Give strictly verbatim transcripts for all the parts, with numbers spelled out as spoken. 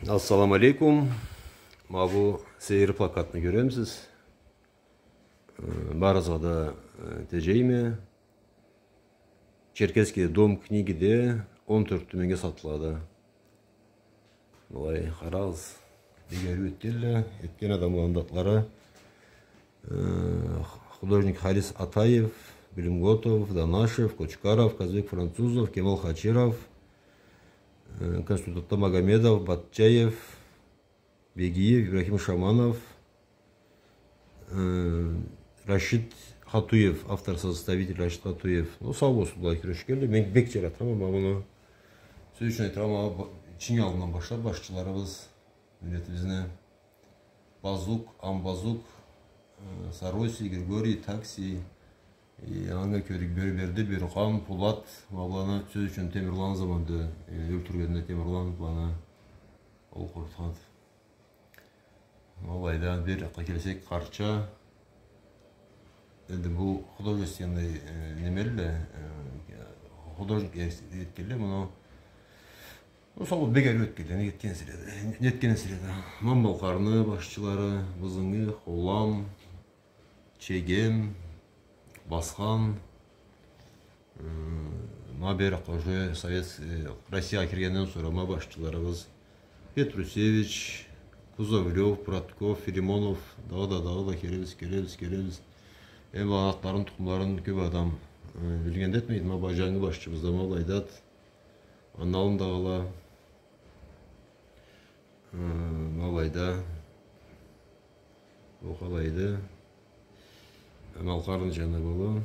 Ассаламу алейкум. Ма бу сейир плакатны кёремисиз? Э, барыгъызгъа да, э, теджейме. Черкесский дом книгиде он тёрт тюменнге сатылады. Былай къарагъыз. Бек ариу этгенле, этген адамланы да атлары. Э, художник Харис Атаев, Билимготов, Данашев, Кочкаров, Казбек Французов, Кемал Хачиров, э, Константин Магомедов, Батчаев, Бегиев, Ибрахим Шаманов, э, Рашид Хатуев, автор-составитель Рашид Хатуев. Ну, сау болсунла, кюрешгенле. Мен бек жаратама, ма муну. Сёз ючюн айтама, ба-, чынг аллындан башлап башчыларыбыз, миллетибизни Базук, Амбазук, э, Сароси, Григорий, Такси, и анга кёре Бёрюберди, Бёрюкъан, Пулат, ма быланы, сёз ючюн, Темирлан заманда, э, ёлтюргенде Темирлан быланы, ол къурутхан. Ма былайда бир жакъгъа келсек, Къарча. Энди бу художественный, э, немелле, э, художник эс-, этгенле муну. Ол сау бек ариу этгенле, не этгенсиреди, не этгенсиреди. Ма Малкъарны башчылары, Бызынгы, Холам, Чегем, Басхан, м, ма бери уже Совет, э, Россиягъа киргенден сора ма башчыларыбыз Петрусевич, Кузовлёв, Братков, Филимонов, дагъыда, дагъыда келебиз, келебиз, келебиз. Эм атларын, тукъумларын кёп адам, э, билген да этмейди. Ма бажангы башчыбыз да ма былайдады. Андан аллында къала. Э, ма былайда. Ол къалайды. Малкъарны жаны бола.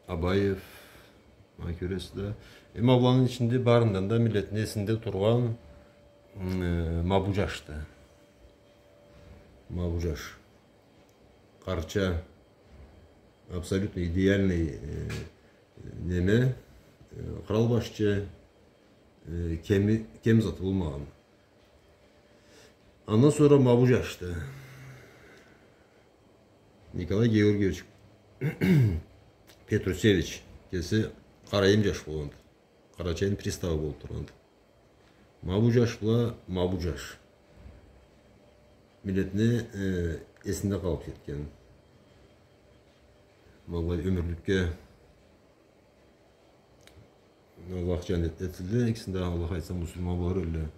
Абаев. Ма кёресиз да. Э, ма быланы ичинде барындан да миллетни эсинде тургъан, м, э, ма бу жашды. Ма бу жаш. Къарча. Абсолютно идеальный, э, неме, э, къырал башчы, э, кеми, кем заты болмагъан. Андан сора ма бу жашды. Николай Георгиевич Петрусевич, кеси къарайым жаш болгъанды. Къарачайны приставы болуп тургъанды. Ма бу жаш бла, ма бу жаш. Миллетни, э, эсинде къалып кетген. Ма былай ёмюрлюкге Аллах жаннет этсин да, экисин да Аллах айтса, муслиман болур эдиле.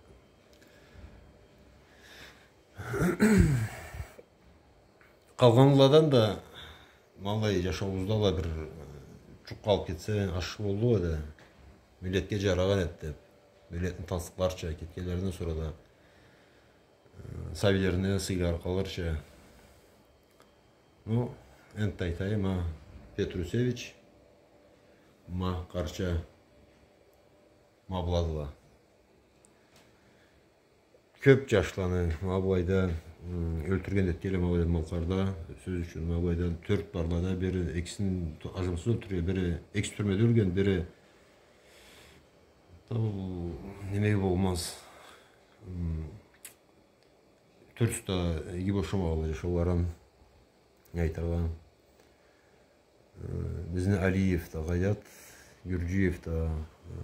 Къалгъанладан да, ма былай, жашауубузда да бир, э, жукъ къалып кетсе, ашхы боллукъ эди. Миллетге жарагъан эди деп. Миллетни тансыкъларча, кетгенлеринден сора да, э, сабийлерине сыйлы къалырча. Ну, энтда айтайым, ма Петрусевич, ма Къарча, ма быладыла. Кёп жашланы ма былайда, м, ёлтюрген этгенле, ма былайда Малкъарда, сёз ючюн, ма былайда тёрт барла да, бири экисин ту-, ажымсыз ёлтюрген, бири экиси тюрмеде ёлген, бири, ол, немеге болмаз. М, тюрс да иги бошамагъанла жашауларын айтыргъа. Э, бизни Алиев да, Гъайдат Гюрджиев да, э,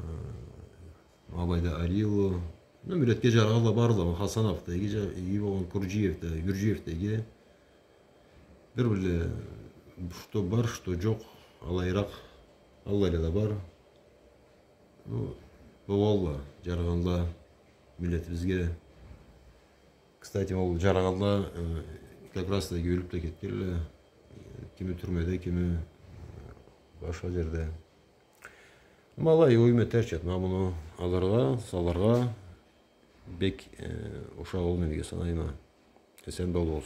ма былайда Алиев. Ну, миллетге жарагъанла бардыла, Хасанов да, иги жа-, иги болгъан Гюрджиев да, Гюрджиев да иги. Бир-бирле, что бар, что жокъ, алайыракъ, аллайла да бар. Ну, болалла, жарагъанла миллетибизге. Кстати, ол жарагъанла, э, как раз да ёлюп да кетгенле, э, кими тюрмеде, кими, э, башха жерде. Ма алай, оюм этерча эди, ма муну алыргъа, салыргъа бек, э, ушагъанланы немеге санайма. Эсен болугъуз.